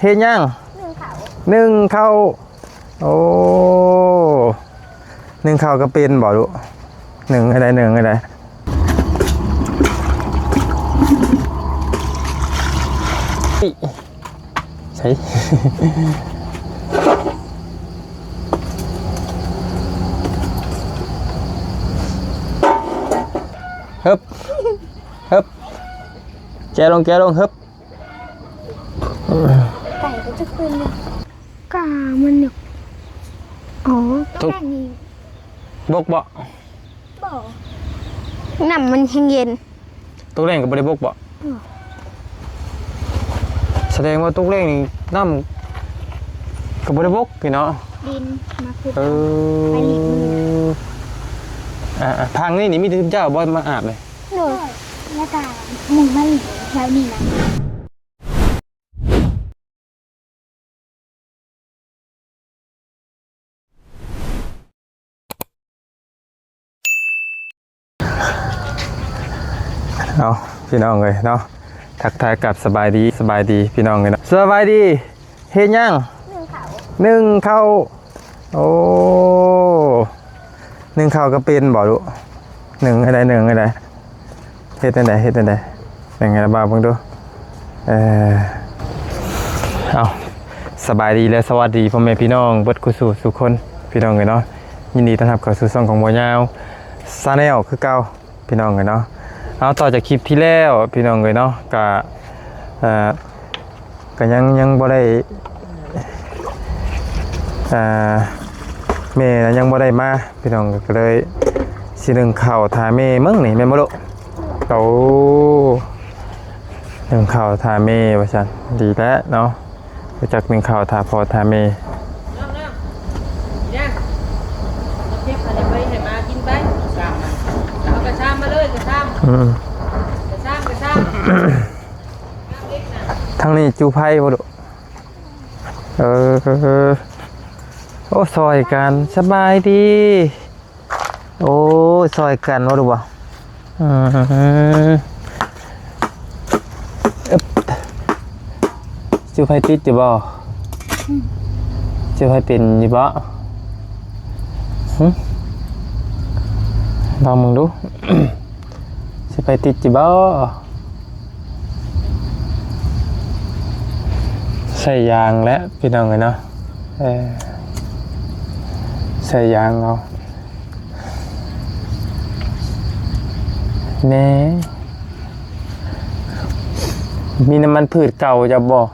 ເຮັດຫຍັງ? ໜຶ້ງເຂົ້າ ໜຶ້ງເຂົ້າ. ໂອ້ ໜຶ້ງເຂົ້າກໍເປັນບໍ່ລູກ? ໜຶ້ງໃຫ້ໄດ້ ໜຶ້ງໃຫ້ໄດ້. ໃສ່ ຮຶບ ຮຶບ ແກະລົງ ແກະລົງ ຮຶບ. ໄກ່ກໍຈະຂຶ້ນ ກ້າມັນນີ້ ອໍ ຕົກ ແມ່ນນີ້ ບົກບໍ່? ບໍ່ ນ້ຳມັນແຮງເຢັນ. ຕົກແລງກໍບໍ່ໄດ້ບົກບໍ່? ບໍ່ ສະແດງວ່າຕົກແລງນີ້ນ້ຳກໍບໍ່ໄດ້ບົກນີ້ເນາະ. ດິນມາຂຸດ ເອີ ໄປລິບມັນ ອ່າໆ ພັງນີ້ນີ້ມີແຕ່ເຈົ້າບໍ່ມາອາບເລີຍ? ໂດຍ ແລ້ວກໍໝູ່ມາຫຼິ້ນແຖວນີ້ນະ. ເອົາ ພີ່ນ້ອງເອີຍເນາະ ທັກທາຍກັບສະບາຍດີ ສະບາຍດີພີ່ນ້ອງເອີຍເນາະ. ສະບາຍດີ ເຮັດຫຍັງ? ໜຶ້ງເຂົ້າ ໜຶ້ງເຂົ້າ. ໂອ້ ໜຶ້ງເຂົ້າກໍເປັນບໍ່ລູກ? ໜຶ້ງໃຫ້ໄດ້ ໜຶ້ງໃຫ້ໄດ້. ເຮັດແນວໃດ ເຮັດແນວໃດ? ເປັນໄງລະ ບ່າວເບິ່ງດູ. ເອີ ເອົາ ສະບາຍດີ ແລະ ສະຫວັດດີພໍ່ແມ່ພີ່ນ້ອງເບິດຄູ່ສູ່ສູ່ຄົນ ພີ່ນ້ອງເອີຍເນາະ. ຍິນດີຕ້ອນຮັບເຂົ້າສູ່ຊ່ອງຂອງບ່າວຍາວ Channel ຄືເກົ່າ ພີ່ນ້ອງເອີຍເນາະ. ເອົາ ຕໍ່ຈາກຄລິບທີ່ແລ້ວ ພີ່ນ້ອງເອີຍເນາະ ກະ ເອີ ກໍຍັງ ຍັງບໍ່ໄດ້ ອ່າ ແມ່ນະ ຍັງບໍ່ໄດ້ມາ ພີ່ນ້ອງ ກໍເລີຍຊິໜຶ້ງເຂົ້າຖ້າແມ່ເບິ່ງນີ້ ແມ່ນບໍ່ລູກ? ໂອ້ ໜຶ້ງເຂົ້າຖ້າແມ່ວ່າຊັ້ນ ດີແລ້ວເນາະ ຮູ້ຈັກໜຶ້ງເຂົ້າຖ້າພໍ່ຖ້າແມ່. ນ້ອງໆ ເອົາເກັບອັນນີ້ໄປໃຫ້ໝາກິນໄປ ຊາມນະ ເອົາກະຊາມມາເລີຍ ກະຊາມ ອືມ ກະຊາມ ກະຊາມ. ທາງນີ້ຈູ່ໄຟບໍ່ລູກ? ເອີ ໂອ້ ຊ່ອຍກັນ ສະບາຍດີ. ໂອ້ ຊ່ອຍກັນບໍ່ລູກບໍ່? ອືມ ອຶບ ຈູ່ໄຟຕິດຢູ່ບໍ່? ອືມ ຈູ່ໄຟເປັນຢູ່ບໍ່? ຫຶ ລອງເບິ່ງດູ. ຊິໄປຕິດຢູ່ບໍ່? ໃສ່ຢາງແຫຼະ ພີ່ນ້ອງເອີຍເນາະ. ເອີ ໃສ່ຢາງເອົາ. ແນ່ ມີນ້ຳມັນພືດເກົ່າເຈົ້າບໍ່?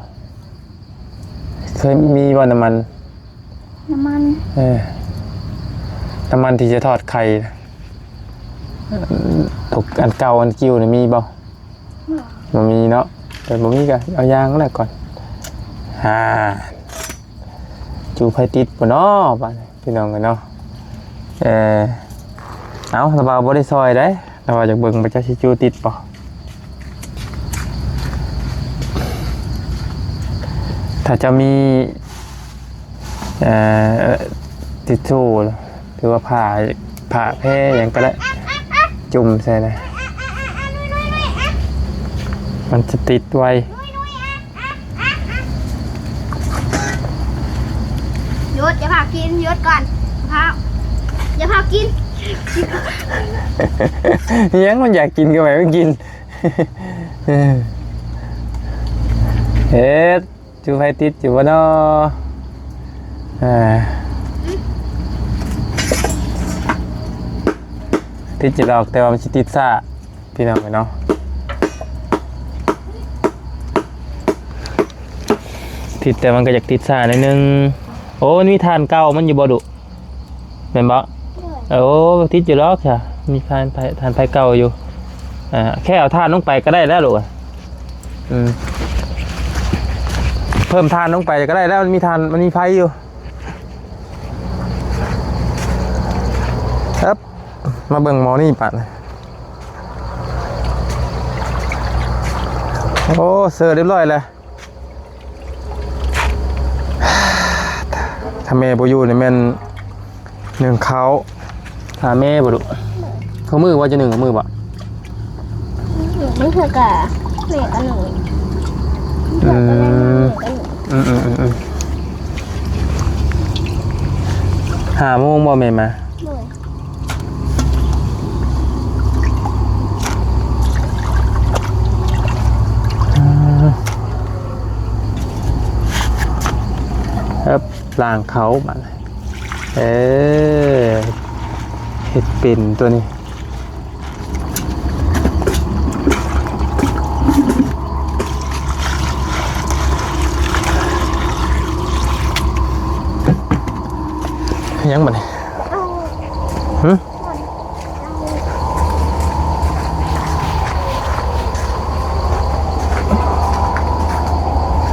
ເຄີຍມີບໍ່ນ້ຳມັນ? ນ້ຳມັນ ເອີ ນ້ຳມັນທີ່ຈະທອດໄຂ່ ຕົກອັນເກົ່າອັນກິ້ວນີ້ມີບໍ່? ບໍ່ ບໍ່ມີເນາະ. ແຕ່ບໍ່ມີກໍເອົາຢາງແລ້ວກ່ອນ. ຫາ ຈູ່ໄຟຕິດບໍ່ເນາະ ບາດນີ້ ພີ່ນ້ອງເອີຍເນາະ. ເອີ ເອົາ ລະວ່າບໍ່ໄດ້ຊ່ອຍໃດ ລະວ່າຢາກເບິ່ງວ່າຈັກຊິຈູ່ຕິດບໍ່. ຖ້າເຈົ້າມີ ເອີ ທິດຊູ່ ຫຼືວ່າຜ້າ ຜ້າແພຫຍັງກໍໄດ້ ຈຸ່ມໃສ່ນະ ມັນຈະຕິດໄວ. ຢຸດ ຢ່າພາວກິນ ຢຸດກ່ອນ ພາວ ຢ່າພາວກິນ. ຫຍັງມັນຢາກກິນກໍໃຫ້ມັນກິນ. ເຮັດ ຈູ່ໄຟຕິດຢູ່ບໍ່ນໍ? ອ່າ ຕິດຢູ່ດອກ ແຕ່ວ່າມັນຊິຕິດຊ້າ ພີ່ນ້ອງເອີຍເນາະ. ຕິດ ແຕ່ມັນກໍຢາກຕິດຊ້າໜ້ອຍໜຶ່ງ. ໂອ້ ມັນມີຖ່ານເກົ່າມັນຢູ່ບໍ່ດຸ? ແມ່ນບໍ່? ໂດຍ ເອີ ຕິດຢູ່ດອກຊະ ມີຖ່ານໄຟ ຖ່ານໄຟເກົ່າຢູ່. ອ່າ ແຄ່ເອົາຖ່ານລົງໄປກໍໄດ້ແລ້ວລູກ. ອືມ ເພີ່ມຖ່ານລົງໄປກໍໄດ້ແລ້ວ ມັນມີຖ່ານ ມັນມີໄຟຢູ່. ເອີບ ມາເບິ່ງໝໍນີ້ປະ. ໂອ້ ເສີດຮຽບຮ້ອຍແລ້ວ. ຖ້າແມ່ບໍ່ຢູ່ນີ້ແມ່ນໜຶ້ງເຂົ້າ. ຖ້າແມ່ບໍ່ລູກ? ໂດຍ. ຄູ່ມື້ບໍ່ ຈະໜຶ້ງຄູ່ມື້ບໍ່? ບາງເທື່ອກະແມ່ກະໜຶ້ງ. ອືມ ແມ່ກະໜຶ້ງ. ອືມ ພໍ່ແມ່ມາ ໂດຍ ເອີບ ລ້າງເຂົ້າບາດນີ້ ເອີ ເຮັດເປັນຕົວນີ້. ຫຍັງບາດນີ້? ຫຶ?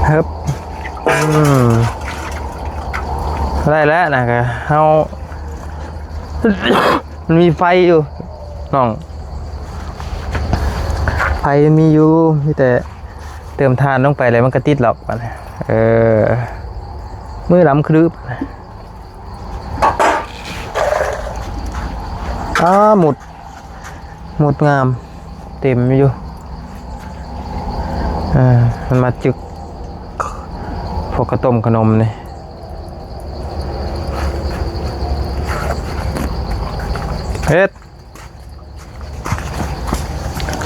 ເຮີບ ອືມ ໄດ້ແລ້ວນະ ກະເຮົາ ມັນມີໄຟຢູ່ນ້ອງ ໄຟມັນມີຢູ່ ມີແຕ່ເຕີມຖ່ານລົງໄປແລ້ວມັນກະຕິດລັອກບາດນີ້ ເອີ ມືດຳຄະດຶບ ອ້າ ໝົດ ໝົດງາມ ເຕັມຢູ່ ເອີ ມັນມາຈຶກພວກເຂົ້າຕົ້ມເຂົ້າໜົມນີ້ ເຮັດ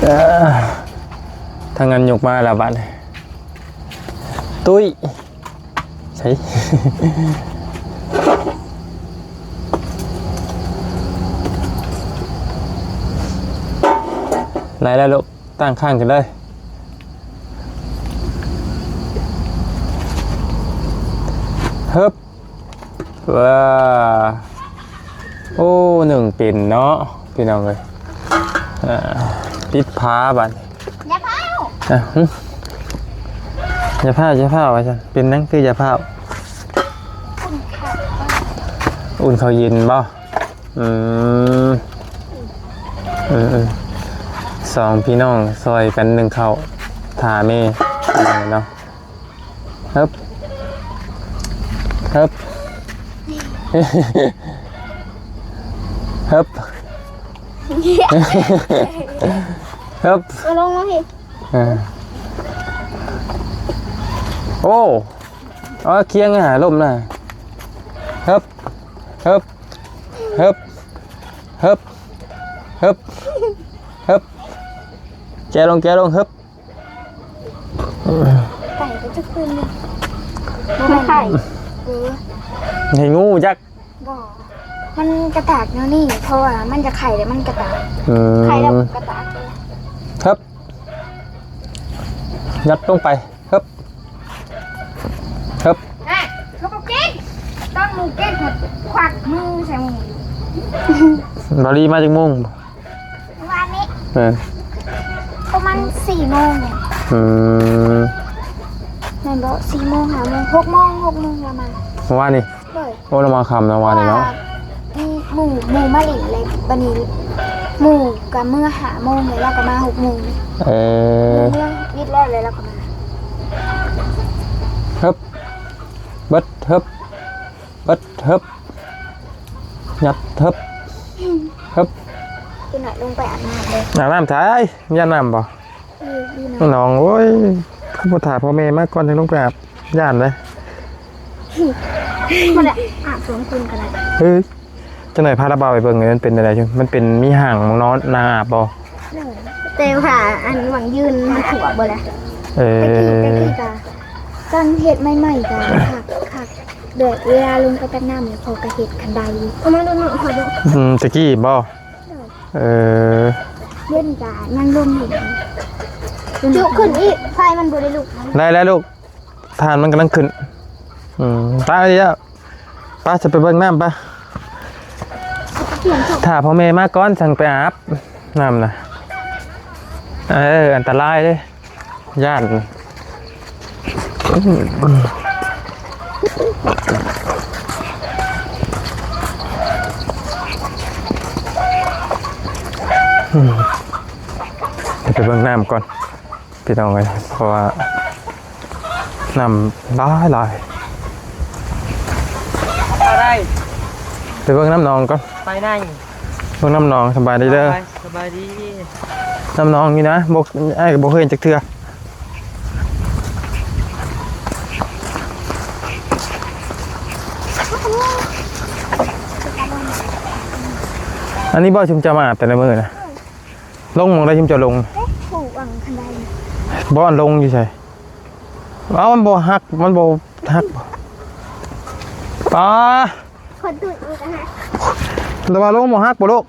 ເອີ ທາງນັ້ນຍົກມາແລ້ວບາດນີ້ ຕຸ້ຍ ໃສ່ ໄດ້ແລ້ວລູກ ຕັ້ງຂ້າງຂຶ້ນເລີຍ ເຮີບ ວ້າ ໂອ້ ໜຶ້ງເປັນເນາະ ພີ່ນ້ອງເອີຍ ອ່າ ປິດຝາບາດນີ້ ຢ່າພ້າວ ອ່ະ ຫຶ ຢ່າພ້າວ ຢ່າພ້າວ ວ່າຊັ້ນ ເປັນຫຍັງຄືຢ່າພ້າວ? ອຸ່ນເຂົ້າ ອຸ່ນເຂົ້າເຢັນບໍ່? ອືມ ເອີ ເອີ ສອງພີ່ນ້ອງຊ່ອຍກັນໜຶ້ງເຂົ້າ ຖ້າແມ່ເນາະ ເຮີບ ເຮີບ ເຮີບ ເຮີບ ເອົາລົງມາພີ້ ເອີ ໂອ້ ເອົາຄຽງຫາລົມນະ ເຮີບ ເຮີບ ເຮີບ ເຮີບ ເຮີບ ເຮີບ ແກະລົງ ແກະລົງ ເຮີບ ໄກ່ກໍຈະຂຶ້ນ ບໍ່ແມ່ນໄຂ່ ເອີ ໃຫ້ງູຈັກ ບໍ່ ມັນກະຕາກແນວນີ້ ເພາະວ່າມັນຈະໄຂ່ແລ້ວມັນກະຕາກ ອືມ ໄຂ່ແລ້ວກະຕາກ ເຮີບ ຍັດລົງໄປ ເຮີບ ເຮີບ ນະ ເຂົາບໍ່ກິນ ຕ້ອງໝູກິນ ຄວັກມືໃສ່ໝູ ບາລີມາຈັກໂມງ? ເມື່ອວານນີ້ ເອີ ປະມານສີ່ໂມງ ອືມ ແມ່ນບໍ່? ສີ່ໂມງ ຫ້າໂມງ ຫົກໂມງ ຫົກໂມງລາວມາ ເມື່ອວານນີ້ ໂດຍ ໂອ້ ລາວມາຄ່ຳເນາະ ເມື່ອວານນີ້ເນາະ ມີໝູ ໝູມາຫຼິ້ນແລ້ວ ບາດນີ້ໝູກະເມືອຫ້າໂມງ ແລ້ວລາວກະມາຫົກໂມງ ເອີ ເມືອວິດແລ້ວ ແລ້ວລາວກະມາ ເຮີບ ເບິດ ເຮີບ ເບິດ ເຮີບ ຍັດ ເຮີບ ເຮີບ ອີກໜ້ອຍລົງໄປອາບນ້ຳເລີຍ ອາບນ້ຳໃສ? ຢ້ານນ້ຳບໍ່? ເອີ ດີເນາະ ນ້ອງ ໂອ້ຍ ຄືບໍ່ຖ້າພໍ່ແມ່ມາກ່ອນ ຈັ່ງລົງໄປອາບ ຢ້ານເດ້ ບໍ່ໄດ້ ອາບສອງຄົນກໍໄດ້ ເອີ ຈັກໜ້ອຍພາລາວບ່າວໄປເບິ່ງ ມັນເປັນແນວໃດ ມັນເປັນມີຫ້າງນອນ ນາງອາບບໍ່? ໂດຍ ແຕ່ວ່າອັນຫວ່າງຢືນມັນຖ້ວມເບິດແລ້ວ ເອີ ແຕ່ກີ້ ແຕ່ກີ້ກະ ຕອນເຮັດໃໝ່ໆກະຄັກ ຄັກ ແບບເວລາລົງໄປຕັກນ້ຳນີ້ ພໍ່ກະເຮັດຄັນໄດ ເອົາມາດູໜ້ອຍ ຂໍດູ ອືມ ແຕ່ກີ້ບໍ່? ໂດຍ ເອີ ດຽວນີ້ກະຍັງລົງຢູ່ ຈຸຂຶ້ນອີກ ໄຟມັນບໍ່ໄດ້ລຸກ ໄດ້ແລ້ວລູກ ຖ່ານມັນກຳລັງຂຶ້ນ ອືມ ໄປແລ້ວ ໄປ ຈະໄປເບິ່ງນ້ຳ ໄປ ຖ້າພໍ່ແມ່ມາກ່ອນ ຈັ່ງໄປອາບນ້ຳນະ ເອີ ອັນຕະລາຍເດ້ ຢ້ານ ໄປເບິ່ງນ້ຳກ່ອນ ພີ່ນ້ອງເອີຍ ເພາະວ່ານ້ຳຫຼາຍໆ ເອົາໄດ້ ໄປເບິ່ງນ້ຳໜອງກ່ອນ ໄປໄດ້ ເບິ່ງນ້ຳໜອງ ສະບາຍດີເດີ ສະບາຍ ສະບາຍດີ ນ້ຳໜອງນີ້ນະ ບໍ່ ອ້າຍກະບໍ່ເຄີຍເຫັນຈັກເທື່ອ. ເ ອັນນີ້ບໍ່ ຊຸມເຈົ້າມາອາບແຕ່ລະມື້ນະ? ເອີ ລົງໝ່ອງໃດ ຊຸມເຈົ້າລົງ? ເອີ ຜູ້ຫວັງຄັນໃດ? ບໍ່ ອັນລົງຢູ່ໃສ? ເອົ້າ ມັນບໍ່ຫັກ ມັນບໍ່ຫັກ. ປາ ຄົນຕຸ້ຍອີກນະ. ແຕ່ວ່າລົງບໍ່ຫັກບໍ່ລູກ?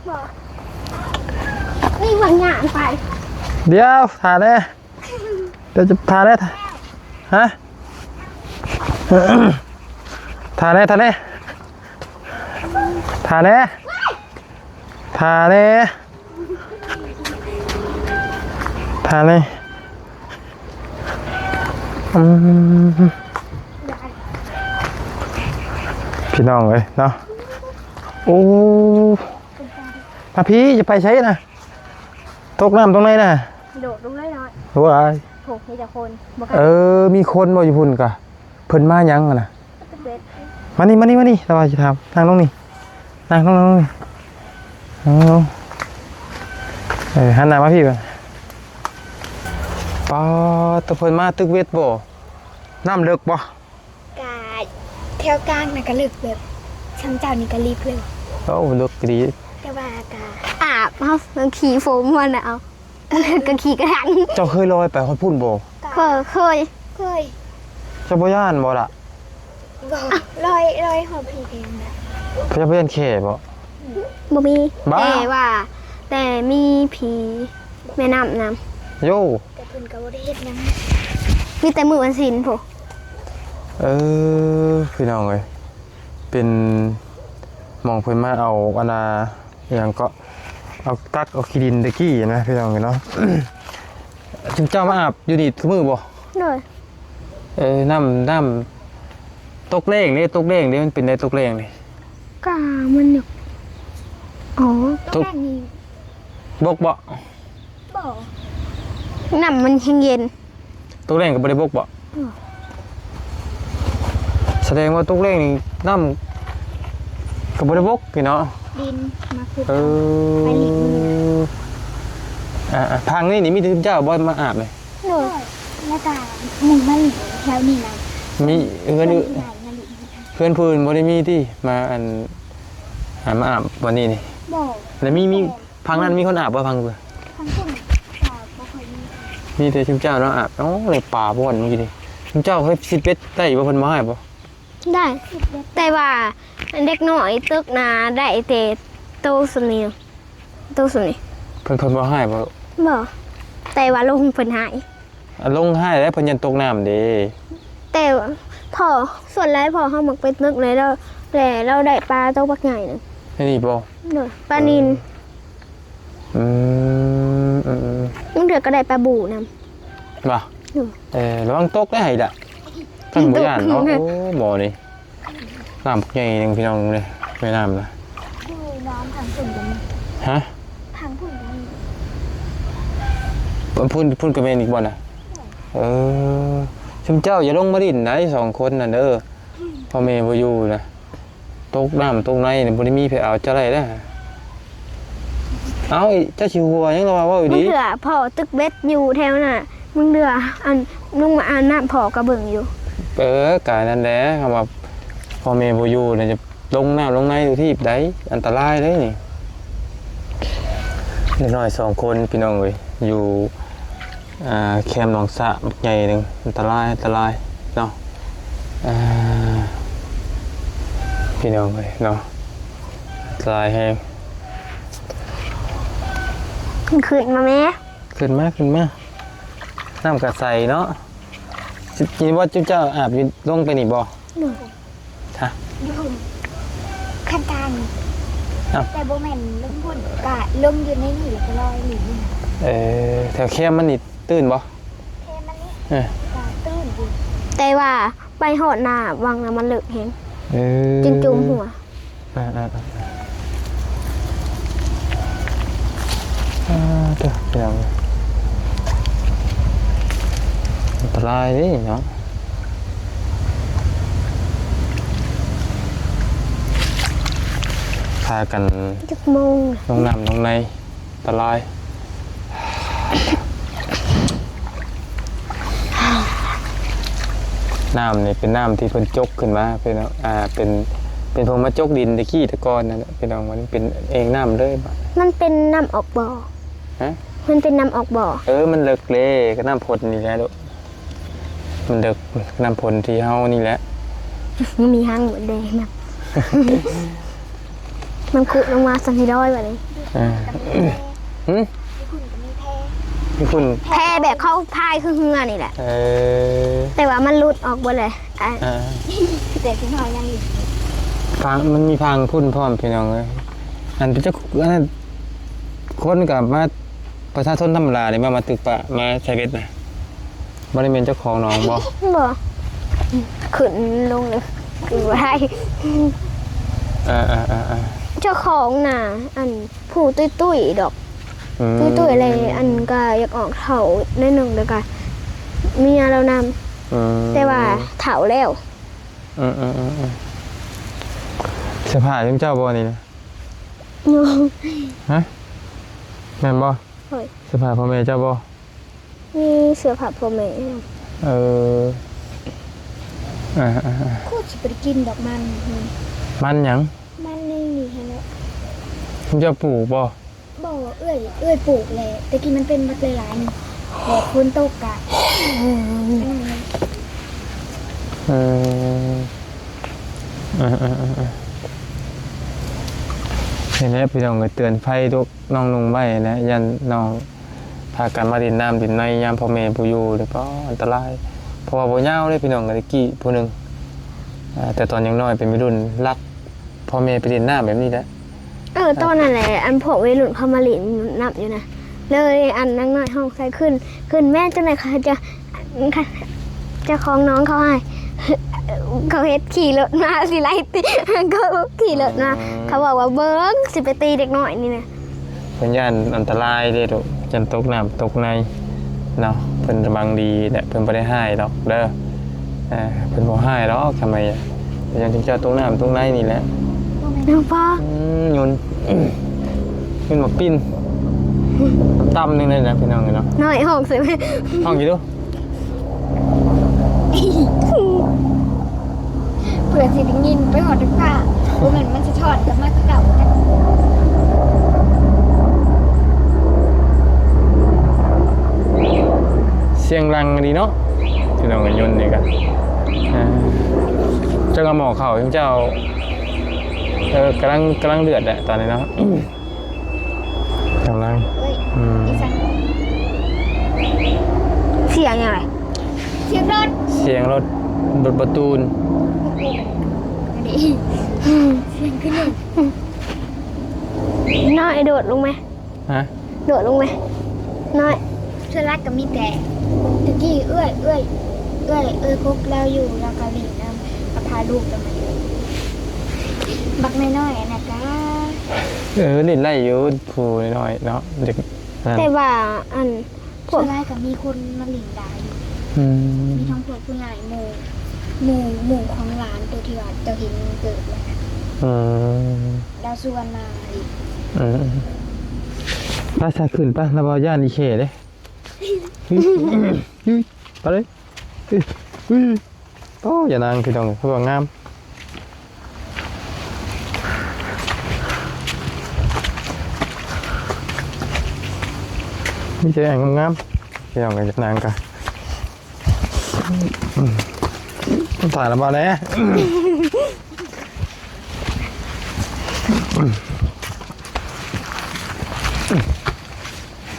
ບໍ່ ນີ້ຫວັງຫຍັງໄປ. ດຽວ ຖ້າແດ່. ດຽວຈະ ຖ້າແດ່ ຖ້າ ຮະ? ຖ້າແດ່ ຖ້າແດ່ ຖ້າແດ່ ຖ້າແດ່ ຖ້າແດ່. ອືມ ພີ່ນ້ອງເອີຍເນາະ. ໂອ້ ມາພີ້ ຈະໄປໃສນະ? ຕົກນ້ຳຕົງໃດນະ? ໂດດລົງເລີຍເນາະ. ວ້າຍ ໂອ້ ມີແຕ່ຄົນ ບໍ່ກ້າ. ເອີ ມີຄົນບໍ່ຢູ່ພຸ້ນກະ? ເພິ່ນມາຫຍັງຫັ້ນນະ? ມານີ້ ມານີ້ ມານີ້ ລະວ່າຊິຖາມ. ນັ່ງລົງນີ້ ນັ່ງລົງ ນັ່ງລົງນີ້ ນັ່ງລົງ. ເອີ ຫັນໜ້າມາພີ້ບາດ. ປາດໂທ້ ເພິ່ນມາຕຶກເວັດບໍ່? ນ້ຳເລິກບໍ່? ກະແຖວກາງນະກະເລິກ ແບບຊ່ຳເຈົ້ານີ້ກະລິບເລີຍ. ໂອ້ ເລິກດີ. ແຕ່ວ່າກະອາບເຮົາ ຂີ່ໂຟມຫັ້ນນະ ເອົາ ກະຂີ່ກະທັນ. ເຈົ້າເຄີຍລອຍໄປຮອດພຸ້ນບໍ່? ເຄີຍ ເຄີຍ ເຄີຍ. ເຈົ້າບໍ່ຢ້ານບໍ່ລະ? ບໍ່ ລອຍ ລອຍຮອດພີ້ເອງນະ. ເຈົ້າບໍ່ຢ້ານແຂ້ບໍ່? ບໍ່ມີ. ບ້າ ແຕ່ວ່າ ແຕ່ມີຜີແມ່ນ້ຳນຳ. ໂຢ ແຕ່ເພິ່ນກະບໍ່ໄດ້ເຮັດຫຍັງ ມີແຕ່ມື້ວັນສິນພຸ້ນ. ເອີ ພີ່ນ້ອງເອີຍ ເປັນໝ່ອງເພິ່ນມາເອົາອັນນ່າ ອີຫຍັງເກາະ ເອົາຕັກເອົາຂີ້ດິນແຕ່ກີ້ນະ ພີ່ນ້ອງເອີຍເນາະ. ຊຸມເຈົ້າມາອາບຢູ່ນີ້ທຸກມື້ບໍ່? ໂດຍ. ເອີ ນ້ຳ ນ້ຳຕົກແລ້ງເດ້ ຕົກແລ້ງເດ້ ມັນເປັນໄດ ຕົກແລ້ງນີ້? ກະມັນ ອໍ ຕົກ ຕົກແລ້ງນີ້ບົກບໍ່? ບໍ່ ນ້ຳມັນແຮງເຢັນ. ຕົກແລ້ງກະບໍ່ໄດ້ບົກບໍ່? ບໍ່. ສະແດງວ່າຕົກແລ້ງນີ້ນ້ຳກະບໍ່ໄດ້ບົກນີ້ເນາະ. ດິນມາຂຸດ ເອີ ເອົາໄປລິບມື້. ອ່າໆ ພັງນີ້ນີ້ມີແຕ່ຊຸມເຈົ້າບໍ່ມາອາບນີ້? ໂດຍ ແລ້ວກະໝູ່ມາຫຼິ້ນແຖວນີ້ນະ. ມີເຮືອນ ເຮືອນຜູ້ອື່ນບໍ່ໄດ້ມີຕິ ມາອັນ ອ່າ ມາອາບບ່ອນນີ້ນີ້? ບໍ່. ແລ້ວມີ ມີ ແຕ່ ພັງນັ້ນມີຄົນອາບບໍ່ ພັງເພິ່ນ? ພັງພຸ້ນກະບໍ່ຄ່ອຍມີ. ມີແຕ່ຊຸມເຈົ້າເນາະອາບ. ໂອ້ ໄດ້ປາບ່ອນມື້ກີ້ນີ້. ຊຸມເຈົ້າເຄີຍຊິເປັດໄດ້ບໍ່ ເພິ່ນບໍ່ຮ້າຍບໍ່? ໄດ້ ແຕ່ວ່າເດັກນ້ອຍຕຶກນະ ໄດ້ແຕ່ໂຕສ່ຳນີ້ ໂຕສ່ຳນີ້. ເພິ່ນ ເພິ່ນບໍ່ຮ້າຍບໍ່? ບໍ່ ແຕ່ວ່າລົງເພິ່ນຮ້າຍ. ອາ ລົງຮ້າຍແລ້ວ ເພິ່ນຢ້ານຕົກນ້ຳເດ້. ແຕ່ພໍ່ ສ່ວນຫຼາຍພໍ່ເຮົາມັກໄປຕຶກໃນລາວ ແລ້ວລາວໄດ້ປາໂຕບັກໃຫຍ່ໜຶ່ງ. ໃນນີ້ບໍ່? ໂດຍ ປານິນ. ເອີ ອືມ ອືມໆ ບາງເທື່ອກະໄດ້ປາບູນຳ. ບໍ່? ໂດຍ. ເອີ ລະວັງຕົກເດີໄຫ້ລະ ຄັນບໍ່ຢ້ານເນາະ. ໂອ້ ໝໍນີ້ ນ້ຳບັກໃຫຍ່ໜຶ່ງພີ່ນ້ອງເອີຍ ແມ່ນ້ຳນະ. ຢູ່ນ້ຳທາງພຸ້ນກະມີ. ຮະ? ທາງພຸ້ນກະມີ. ພຸ້ນ ພຸ້ນກະແມ່ນອີກບໍ່ນະ? ເອີ ຊຸມເຈົ້າຢ່າລົງມາຫຼິ້ນໃດ ສອງຄົນນັ້ນເດີ ພໍ່ແມ່ບໍ່ຢູ່ນະ. ຕົກນ້ຳຕົກໃນນີ້ ບໍ່ໄດ້ມີໃຜເອົາເຈົ້າໄດ້ເດ້. ເອົ້າ ເຈົ້າຊິຫົວຫຍັງລະວ່າ ເວົ້າດີ. ບາງເທື່ອພໍ່ຕຶກເບັດຢູ່ແຖວນັ້ນ ບາງເທື່ອອັນ ລຸງມາອາບນ້ຳພໍ່ກະເບິ່ງຢູ່. ເອີ ກະນັ້ນແຫຼະ ຄຳວ່າພໍ່ແມ່ບໍ່ຢູ່ນະ ຈະລົງນ້ຳລົງໃນທຸກທີບໃດ ອັນຕະລາຍເດ້ນີ້. ເດັກນ້ອຍສອງຄົນພີ່ນ້ອງເອີຍ ຢູ່ ອ່າ ແຄມໜອງສະບັກໃຫຍ່ໜຶ່ງ ອັນຕະລາຍ ອັນຕະລາຍເນາະ. ອ່າ ພີ່ນ້ອງເອີຍເນາະ ອັນຕະລາຍແຮງ. ຂຶ້ນ ຂຶ້ນມາແມ່ ຂຶ້ນມາ ຂຶ້ນມາ. ນ້ຳກະໃສເນາະ. ຊິ ຊິວ່າຈຸເຈົ້າອາບຢູ່ ລົງໄປນີ້ບໍ່? ໂດຍ. ຮະ? ຢູ່ພຸ້ນ ຄັນກາງ. ອ້າວ ແຕ່ບໍ່ແມ່ນລົງພຸ້ນ ກະລົງຢູ່ໃນນີ້ ແລ້ວກະລອຍນີ້. ເອີ ແຖວແຄມມັນນີ້ຕື້ນບໍ່? ແຄມມັນນີ້ ເອີ ກະຕື້ນຢູ່ ແຕ່ວ່າໄປຮອດໜ້າວັງນະ ມັນເລິກແຮງ. ເອີ ຈຶ່ງຈຸ່ມຫົວ. ອ່າໆ ອ່າ ເດີ ພີ່ນ້ອງ ອັນຕະລາຍເດ້ເນາະ. ພາກັນ ຈັກໂມງ ລົງນ້ຳລົງໃນ ຕະລາຍ. ນ້ຳນີ້ເປັນນ້ຳທີ່ເພິ່ນຈົກຂຶ້ນມາ ເປັນ ອ່າ ເປັນ ປັນເພິ່ນມາຈົກດິນແຕ່ກີ້ແຕ່ກ່ອນນັ້ນແຫຼະ ພີ່ນ້ອງ. ມັນເປັນເອງນ້ຳເລີຍບາດ ມັນເປັນນ້ຳອອກບໍ່? ຮະ? ມັນເປັນນ້ຳອອກບໍ່? ເອີ ມັນເລິກເດ້ ກໍນ້ຳຝົນນີ້ແຫຼະລູກ. ມັນເລິກ ນ້ຳຝົນທີ່ເຮົານີ້ແຫຼະ ມີຫາງໝົດແດງນຳ ມັນຂຸດລົງມາຊັ້ນໃຫ້ດອຍບາດນີ້. ເອີ ຫຶ? ຢູ່ພຸ້ນກໍມີແພ ຢູ່ພຸ້ນ ແພແບບເຂົາພາຍຄືເຮືອນີ້ແຫຼະ. ເອີ ແຕ່ວ່າມັນຫຼຸດອອກເບິດແຫຼະ. ອ່າ ອ່າ ແຕ່ທີ່ເຮົາຍັງຢູ່ ຟາງ ມັນມີຟາງພຸ້ນພ້ອມ ພີ່ນ້ອງເອີຍ. ອັນເປັນເຈົ້າ ອັນນັ້ນ ຄົນກໍມາ ປະຊາຊົນທຳມະດານີ້ ມາ ມາຕຶກປະ ມາໃສ່ເບັດນະ ບໍ່ໄດ້ແມ່ນເຈົ້າຂອງໜອງບໍ່? ບໍ່ ຂຶ້ນລົງເລີຍ ຂຶ້ນບໍ່ໄດ້. ເອີໆໆໆ ເຈົ້າຂອງນະ ອັນ ຜູ້ຕຸ້ຍໆດອກ. ອືມ ຕຸ້ຍໆແລ້ວ ອັນກໍຢາກອອກເຖົ້າໜ້ອຍໜຶ່ງ ແລ້ວກໍເມຍລາວນຳ. ອືມ ແຕ່ວ່າເຖົ້າແລ້ວ. ອືມໆໆ ເສື້ອຜ້າຂອງເຈົ້າບໍ່ນີ້ນະ? ໂນ ຮະ? ແມ່ນບໍ່? ໂດຍ ເສື້ອຜ້າພໍ່ແມ່ເຈົ້າບໍ່? ມີເສື້ອຜ້າພໍ່ແມ່. ເອີ ອ່າໆໆ ໂຄດຊິບໍ່ໄດ້ກິນດອກມັນ. ມັນຫຍັງ? ມັນນີ້ນີ້ຫັ້ນແຫຼະ. ເຈົ້າປູກບໍ່? ບໍ່ ເອື້ອຍ ເອື້ອຍປູກແຫຼະ ແຕ່ກີ້ມັນເປັນບັກຫຼາຍໆ ນີ້ ແລ້ວຝົນຕົກກະ ເອີ ອັນນັ້ນແຫຼະ. ເອີ ເອີໆໆໆ ນີ້ແຫຼະ ພີ່ນ້ອງເອີຍ ເຕືອນໄພພວກນ້ອງນຸ່ງໄວ້ແຫຼະ ຢ້ານນ້ອງ ພາກັນມາຫຼິ້ນນ້ຳຫຼິ້ນໃນຍາມພໍ່ແມ່ບໍ່ຢູ່ນີ້ ກໍອັນຕະລາຍ. ເພາະວ່າບໍ່ຍາວເດ້ພີ່ນ້ອງ ແຕ່ກີ້ຜູ້ໜຶ່ງ ອ່າ ແຕ່ຕອນຍັງນ້ອຍເປັນໄວລຸ້ນລັກພໍ່ແມ່ໄປຫຼິ້ນນ້ຳແບບນີ້ແຫຼະ. ເອີ ຕອນນັ້ນແຫຼະ ອັນພວກໄວລຸ້ນເຂົາມາຫຼິ້ນນ້ຳຢູ່ນະ ເລີຍອັນນາງນ້ອຍຮ້ອງໃສ່ ຂຶ້ນ ຂຶ້ນແມ່ ຈັ່ງໃດເຂົາຈະ ເຈົ້າຂອງນ້ອງເຂົາໃຫ້ ເຂົາເຮັດຂີ່ລົດມາຊິໄລ່ຕິ ເຂົາຂີ່ລົດມາ ອືມ ເຂົາບອກວ່າເບິ່ງຊິໄປຕີເດັກນ້ອຍນີ້ນະ. ເພິ່ນຢ້ານອັນຕະລາຍເດ້ລູກ ຢ້ານຕົກນ້ຳຕົກໃນເນາະ. ເພິ່ນລະວັງດີແຫຼະ ເພິ່ນບໍ່ໄດ້ຮ້າຍດອກເດີ. ອ່າ ເພິ່ນບໍ່ຮ້າຍດອກ ທຳໄມ ຢ້ານເຈົ້າຕົກນ້ຳຕົກໃນນີ້ແຫຼະ ນ້ອງປອ. ອືມ ຍົນ ຍົນໝາກປິ້ນ ຕ່ຳໆ ໜຶ່ງເລີຍນະ ພີ່ນ້ອງເອີຍເນາະ. ນ້ອຍ ຮ້ອງໃສ່ ຮ້ອງຢູ່ດູ. ເພື່ອຊິໄດ້ຍິນໄປຮອດຟ້າ ບໍ່ແມ່ນມັນສະທ້ອນກັບມາຄືເກົ່າ. ສຽງດັງດີເນາະ ພີ່ນ້ອງເອີຍ ຍົນນີ້ກະ ອ່າ ເຈົ້າກໍໝໍ້ເຂົ້າ ເຈົ້າ ເອີ ກຳລັງ ກຳລັງເດືອດແຫຼະຕອນນີ້ເນາະ. ກຳລັງ ເອີຍ ອືມ ອີ່ສັງ ສຽງຫຍັງ? ສຽງລົດ ສຽງລົດ ລົດບັກຕູນ ສຽງຂຶ້ນ ນ້ອຍໂດດລົງໄໝ? ຮະ? ໂດດລົງໄໝ? ນ້ອຍ ສ່ວນຫຼາຍກໍມີແຕ່ ຕະກີ້ເອື້ອຍ ເອື້ອຍ ເອື້ອຍ ເອື້ອຍກົກລາວຢູ່ ລາວກໍຫຼິ້ນນຳ ກໍພາລູກລາວມາຫຼິ້ນ ບັກນ້ອຍໆ ອັນນັ້ນກະ ເອີ ຫຼິ້ນໄດ້ຢູ່ ຜູ້ນ້ອຍເນາະ ເດັກນັ້ນ ແຕ່ວ່າອັນ ພວກ ສ່ວນຫຼາຍກໍມີຄົນມາຫຼິ້ນຫຼາຍຢູ່ ອືມ ມີທັງພວກຜູ້ໃຫຍ່ ໝູ່ ໝູ່ ໝູ່ຂອງຫຼານໂຕທີ່ວ່າເຈົ້າເຫັນເກີດແລ້ວນະ ອືມ ລາວຊວນມາຫຼິ້ນ ອືມ ໄປຊະ ຂຶ້ນໄປ ລາວວ່າຢ້ານອີເຂ້ເດ້. ໄປເລີຍ ເອີຍ ໂອ້ ຢ່ານາງ ພີ່ນ້ອງ ຄືວ່າງາມ ມີແຕ່ອັນງາມໆ ພີ່ນ້ອງ ຢ່ານາງກະ ອືມ ຖ່າຍລະບໍ່ແດ່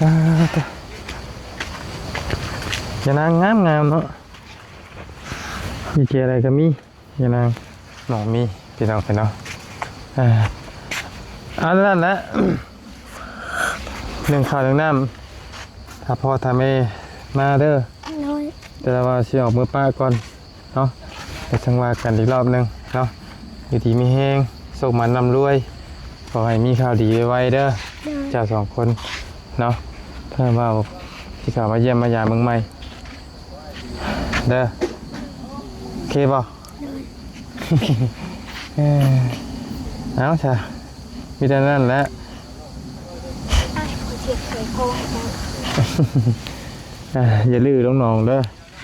ອ່າ ເອີ ເອີ ຢ່ານາງງາມໆ ເນາະ ມີແຈໃດກໍມີ ຢ່ານາງ ນ້ອງມີ ພີ່ນ້ອງເອີຍເນາະ ເອີ ອັນນັ້ນແຫຼະ ເລື່ອງເຂົ້າເລື່ອງນ້ຳ ຖ້າພໍ່ຖ້າແມ່ມາເດີ ໂດຍ ແຕ່ວ່າຊິອອກມືປະກ່ອນ ເນາະ ແລ້ວຈັ່ງວ່າກັນອີກລອບໜຶ່ງເນາະ ຢູ່ດີມີແຮງ ໂຊກໝານລ່ຳລວຍ ຂໍໃຫ້ມີຂ່າວດີໄວໆເດີ ເຈົ້າສອງຄົນເນາະ ຖ້າວ່າຊິເຂົ້າມາຢ້ຽມມາຢາມເບິ່ງໃໝ່ເດີ ໂອເຄບໍ່? ເອີ ເອົາຊະ ມີແຕ່ນັ້ນແຫຼະ ອ່າ ຢ່າດື້ລົງໜອງເດີ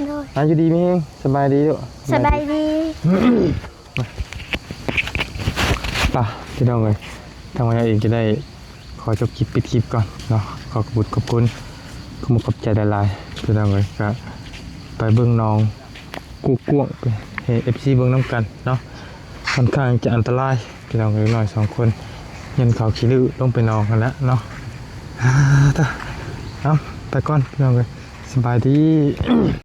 ໂດຍ ອ່າ ຢູ່ດີມີແຮງ ສະບາຍດີລູກ ສະບາຍດີ ສະບາຍດີ. ປະພີ່ນ້ອງເອີຍ ທາງວັນຍາເອງຈະໄດ້ຂໍຈົບຄລິບ ປິດຄລິບກ່ອນເນາະ. ຂໍຂອບຄຸນ ຂອບຄຸນ ຂອບມຸກຂອບໃຈຫຼາຍໆ ພີ່ນ້ອງເອີຍ. ກະໄປເບິ່ງໜອງກວ້າງໆ ໃຫ້ເອັຟຊີເບິ່ງນຳກັນເນາະ. ຂ້ອນຂ້າງຈະອັນຕະລາຍ ພີ່ນ້ອງເອີຍ ເດັກນ້ອຍສອງຄົນ ຢ້ານເຂົາຂີ້ລື່ລົງໄປໜອງຫັ້ນແຫຼະເນາະ. ເອົາ ໄປກ່ອນ ພີ່ນ້ອງເອີຍ ສະບາຍດີ.